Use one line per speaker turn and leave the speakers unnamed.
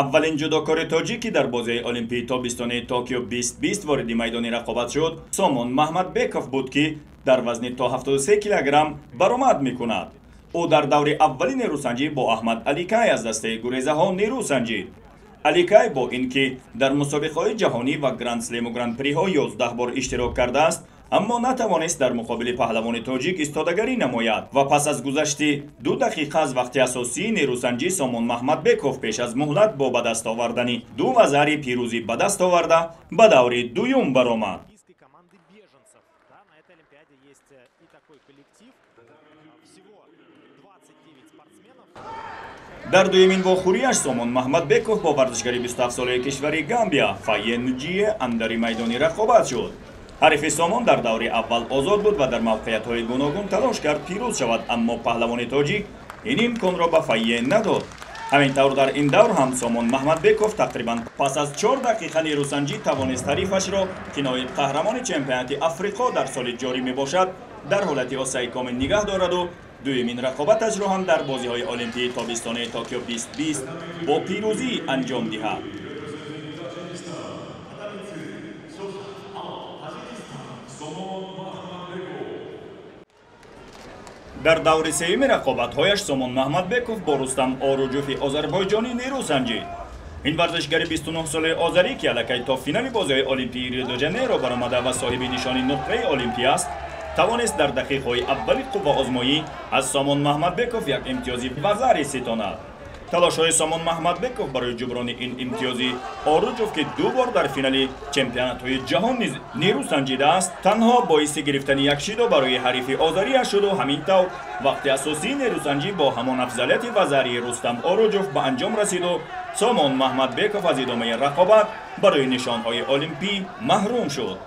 Аввалин ҷудокори тоҷик, ки дар бозиҳои Олимпии тобистонаи Токио 2020 вориди майдони рақобат шуд, Сомон Маҳмадбеков буд, ки дар вазни то 73 килограмм баромад мекунад. Ӯ дар даври аввали нерӯсанҷӣ бо Аҳмад Аликай аз дастаи гурезаҳо нерӯ санҷид. Аликай бо ин ки дар мусобиқаҳои ҷаҳонӣ ва гранд-слему гран-приҳо 11 бор иштирок кардааст, аммо натавонист дар муқобили паҳлавони тоҷик истодагарӣ намояд ва пас аз гузашти 2 дақиқа аз вақти асосии нерӯсанҷӣ Сомон Маҳмадбеков пеш аз муҳлат бо ба даст овардани 2 вазари пирӯзӣ ба даст оварда ба даври дуюм баромад. Дар дуюмин вохӯрияш Сомон Маҳмадбеков бо варзишгари 27-солаи кишвари Гамбия Файе Нуҷие андари майдони рақобат шуд. Ҳарифи Сомон дар даври аввал озод буд ва дар мавқеиятҳои гуногун талош кард пирӯз шавад, аммо паҳлавони тоҷик ин имконро ба Файе надод. Ҳамин тавр дар ин давр ҳам Сомон Маҳмадбеков тақрибан пас аз 4 дақиқа нерӯсанҷӣ тавонист ҳарифашро, ки ноиб қаҳрамони чемпионати Африқо дар соли ҷорӣ мебошад, дар ҳолати осаи комил нигаҳ дораду дуюмин рақобаташро ҳам дар бозиҳои Олимпии тобистонаи Токио 2020 бо пирӯзӣ анҷом диҳад. Дар даври сеюми рақобатҳояш Сомон Маҳмадбеков бо Рустам Оруҷофи озарбойҷонӣ нерӯ санҷид. Ин варзишгари 29-солаи озарӣ, ки аллакай то финали бозиҳои Олимпии Рио-де-Жанейро баромада ва соҳиби нишони нуқраи Олимпӣ аст, тавонист дар дақиқаҳои аввали қувваозмоӣ аз Сомон Маҳмадбеков як имтиёзи вазари ситонад. Талошҳои Сомон Маҳмадбеков барои ҷуброни ин имтиёзи Оруҷов, ки 2 бор дар финали чемпионатҳои ҷаҳон низ нерӯ санҷидааст, танҳо боиси гирифтани як шидо барои ҳарифи озарияш шуду ҳамин тавр вақти асосии нерӯсанҷӣ бо ҳамон афзалияти вазарии Рустам Оруҷов ба анҷом расиду Сомон Маҳмадбеков аз идомаи рақобат барои нишонҳои олимпӣ маҳрум шуд.